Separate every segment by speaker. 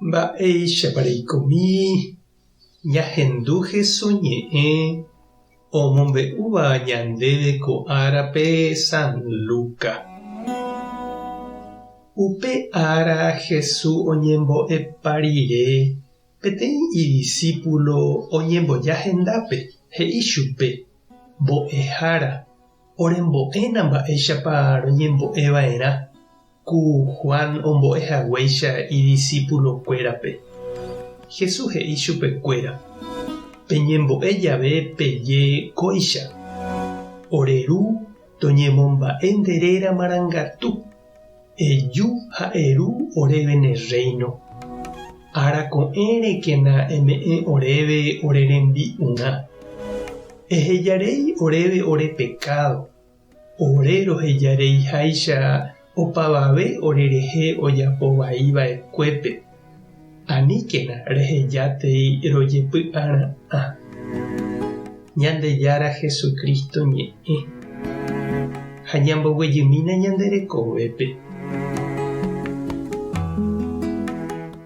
Speaker 1: Mba'éichapa reikomi ñahendu Hesu ñe'ẽ omombe'úva ñandéve ko árape San Luca. Upe ára Hesu oñembo'epa rire peteĩ idisípulo oñemboja hendápe, he'i chupe, Mbo'ehára, orembo'éna mba'éichapa roñembo'e va'erã ku Juan ombo'e haguéicha idisipulokuérape. Jesús he'i chupekuéra, Peñembo'e jave peje kóicha, Ore Ru, toñemomba'e nde réra marangatu, eju ha eru oréve ne rréino. Ára ko'ẽrekena eme'ẽ oréve ore rembi'urã. Ehejarei oréve ore pekádo, Ore rohejareiháicha opavave orerehe ojapo vai va'ekuépe, aníkena rehejátei rojepy'ara'ã. Ñandejára Jesucristo ñe'ẽ, ha ñamboguejymína ñande rekovépe.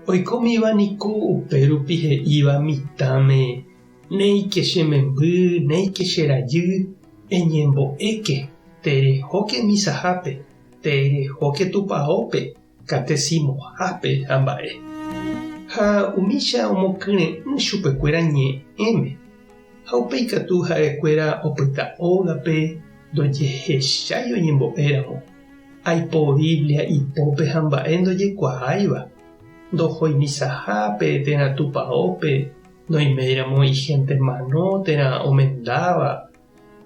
Speaker 1: Oikómiva niko upérupi he'íva mitãme Néike che memby, néike che rajy, eñembo'éke, terehóke misahápe, terehóke tupaópe, katesimohápe ha mba'e. Ha umícha omokyre'ỹ chupekuéra ñe'ẽme, ha upéi katu ha'ekuéra opyta ógape ndojehechái oñembo'éramo, aipo Biblia ipópe ha mba'e ndojekuaáiva, ndohói misahápe térã tupaópe, Noiméiramo ihénte mano térã omendáva,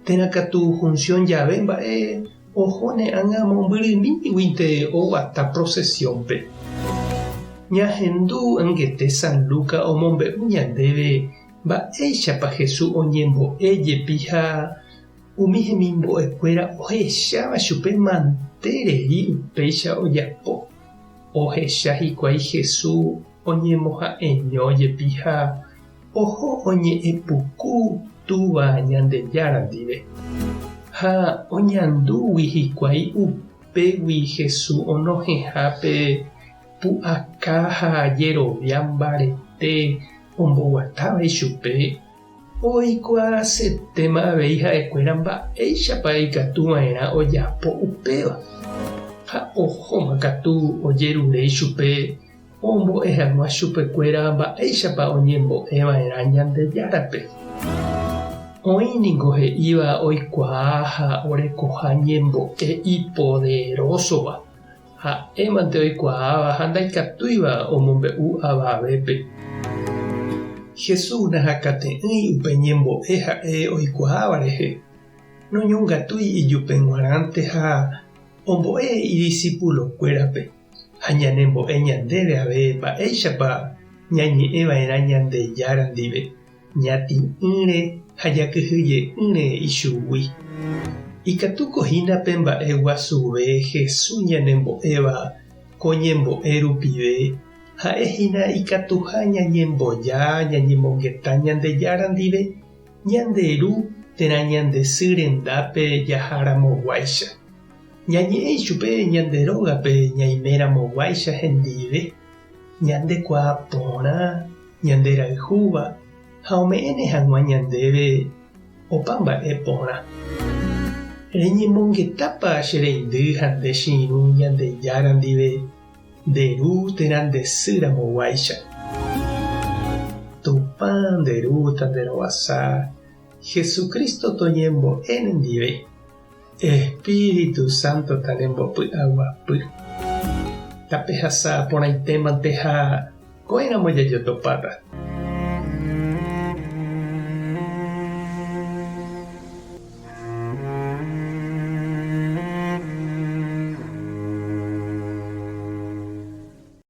Speaker 1: térã katu hunsión jave mba'e ohóne ág̃a mombyrymíguinte oguata prosesiónpe. Ñahendu angete San Luca omombe'u ñandéve mba'éichapa Jesús oñembo'e jepi ha umi hemimbo'ekuéra ohecháva chupe manterei upéicha ojapo. Ohecha hikuái Jesús oñemoha'eño jepi ha oho oñe'ẽ puku Túva Ñandejára ndive. Ha oñandúgui hikuái upégui Jesús onohẽha pe pu'aka ha jerovia mbarete omboguatáva ichupe, Oikuaasetéma avei ha'ekuéra mba'éichapa ikatu va'erã ojapo upéva. Ha ohóma katu ojerure ichupe ombo'e hag̃ua chupekuéra mba'éichapa oñembo'e va'erã Ñandejárape. Oĩ ningo he'íva oikuaa ha orekoha ñembo'e ipoderósova, Ha'émante oikuaáva ha ndaikatúiva omombe'u avavépe. Jesús nahakate'ỹi upe ñembo'e ha'e oikuaáva rehe, noñongatúi ijupe g̃uarãnte ha ombo'e idisipulokuérape, ha ñanembo'e ñandéve ave mba'éichapa ñañe'ẽ va'erã Ñandejára ndive. Ñatĩ'ỹre ha jakyhyje'ỹre ichugui. Ikatúko hína pe mba'e guasuve Jesús ñanembo'éva ko ñembo'e rupive, ha'e hína ikatuha ñañemboja ñañemongeta Ñandejára ndive ñande ru térã ñande sy rendápe jaharamoguáicha. Ñañe'ẽ ichupe ñande rógape ñaimeramoguáicha hendive. Ñandekuaa porã ñanderayhúva ha ome'ẽne hag̃ua ñandéve opa mba'e porã. Reñemongetápa che reindy ha nde che irũ Ñandejára ndive nde ru térã nde sy ramoguáicha? Tupã nde ru tanderovasa, Jesucristo toñembo'e nendive. Espíritu Santo tanembopy'aguapy. Tapehasa porãitémante ha ko'ẽramo jajotopáta.